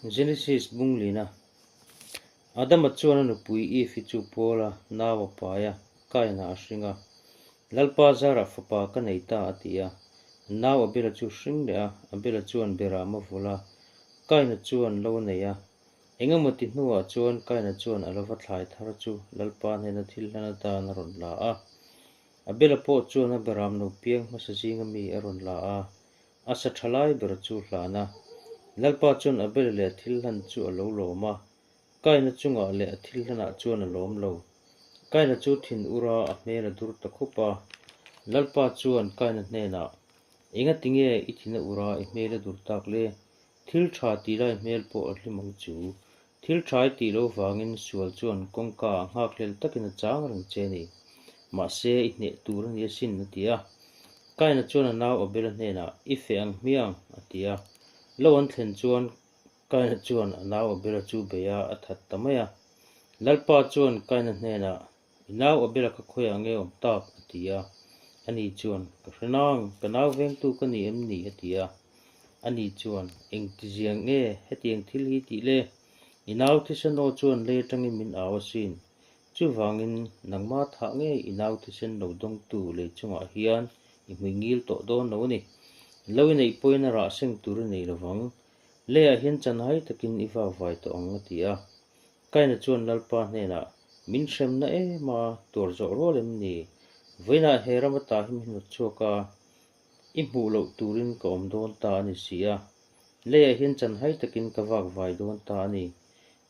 Genesis bunglina Adama chuan a nupui Eve-i chu pawl a, nau a pai a, Kaina a hring a. Lalpa zarah fapa ka nei ta a ti a. Nau Abela chu hring leh a, Abela chuan Beram a vawlh a, Kaina chuan lo a nei a. Engemaw ti hnuah chuan Kaina chuan a lova thlai thar chu Lalpa hnena thil hlan atan a rawn la a. Abela pawh chuan a Beram lo piang hmasa zinga mi a rawn la a, A sa tha lai ber chu hlan a. Lalpa chuan Abel leh a thil hlan chu a lo lawm a. Kaina chungah leh a thil hlanah chuan a lawm lo. Kaina chu thin ur a, a hmel a dur ta khup a. Lalpa chuan Kaina hnenah, Engatinge i thin a ur a, i hmel a dur tak le? Thil tha tih lai hmel pawh a hlim ang chu. Thil tha i tih loh vangin sual chuan kawngka ah nghakhlel takin a chang reng che a ni. Mahse, i hneh tur a ni asin, a ti a. Kaina chuan a nau Abela hnenah, I feh ang hmiang, a ti a. Lo an thlen chuan Kaina chuan a nau Abela chu bei a, a that ta mai a. Lalpa chuan Kaina hnenah, I nau Abela kha khawiah nge awm tak? a ti a. Ani chuan, Ka hre nang, ka nau vengtu ka ni em ni? a ti a. Ani chuan, Engtizia nge hetiang thil hi tih le? I nau thisen aw chuan lei atangin min au asin. Chuvangin, nangma thah nge i nau thisen lo dawngtu lei chungah hian i hmui ngil tawh dawn lo a ni. Lo i neih pawhin a rah seng tur i nei lovang. Leiah hian chanhai takin i vakvai tawh ang, a ti a. Kaina chuan Lalpa hnenah, Min hremna em a, tuar zawh rual em ni? Vawiinah he ram ata hi min hnawt chhuak a, i hmuh loh turin ka awm dawn ta a ni si a. Leiah hian chanhai takin ka vak vai dawn ta a ni.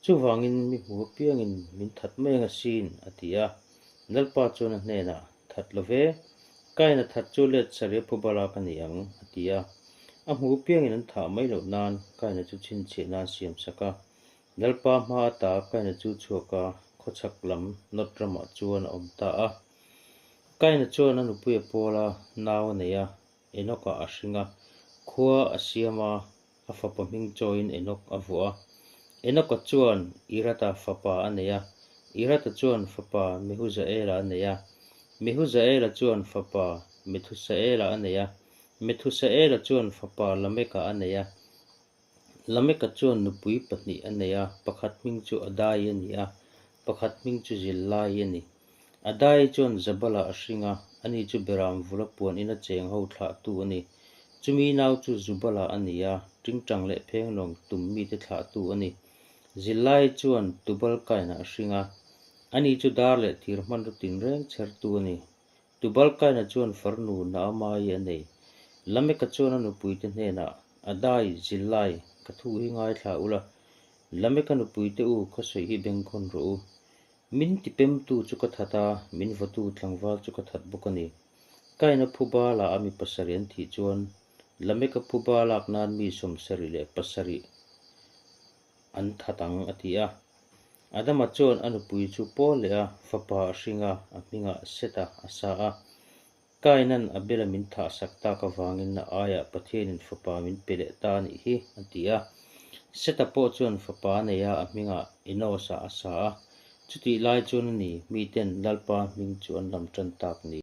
Chuvangin mi hmu apiangin min that mai ang asin, a ti a. Lalpa chuan a hnenah, That lo ve, Kaina that chu let sarih a phu bala ka ni ang, a ti a. A hmu apiangin an thah mai loh nan Kaina chu chhinchhiah nan siam sak a. Lalpa hma ata Kaina chu chhuak a, khawchhak lam Nod ramah chuan a awm ta a. Kaina chuan a nupui a pawl a, nau a nei a, Enoch-ah a hring a, khua a siam a, a fapa hming chawiin Enoch a vuah a. Enoch-a chuan Irata fapa a nei a, Irata chuan fapa Mehujaela a nei a, Mehujaela chuan fapa Methusaela a nei a, Methusaela chuan fapa Lameka a nei a. Lameka chuan nupui pahnih a nei a, pakhat hming chu Adai a ni a, pakhat hming chu Zillai a ni. Adai chuan Zabala a hring a, ani chu Beram vula puan ina cheng ho thlahtu a ni. Chumi nau chu Zubala a ni a, tingtang leh phenglawng tum mite thlahtu a ni. Zillai chuan Tubal-Kaina a hring a, ani chu dar leh thir hmanraw tinreng chhertu a ni. Tubalkaina chuan farnu Naamai a nei. Lameka chuan a nupuite hnenah, Adai, Zillai, ka thu hi ngaithla ula, Lameka nupuite u ka sawi hi bengkhawn rawh u. Min tipemtu chu ka that a, min vawtu tlangval chu ka that bawk a ni. Kaina phuba la a mi pasarih an thih chuan Lameka phuba lak nan mi 77 an that ang, a ti a. Adama chuan a nupui chu pawl leh a fapa a hring a, a hmingah Seta a sa a. Kaina'n Abela min thahsak tak avangin a aiah Pathianin fapa min pe leh ta a nih hi, a ti a. Seta pawh chuan fapa a nei a, a hmingah Enosa a sa a. Chutih lai chuan a ni, miten Lalpa hming chu an lam tan tak ni.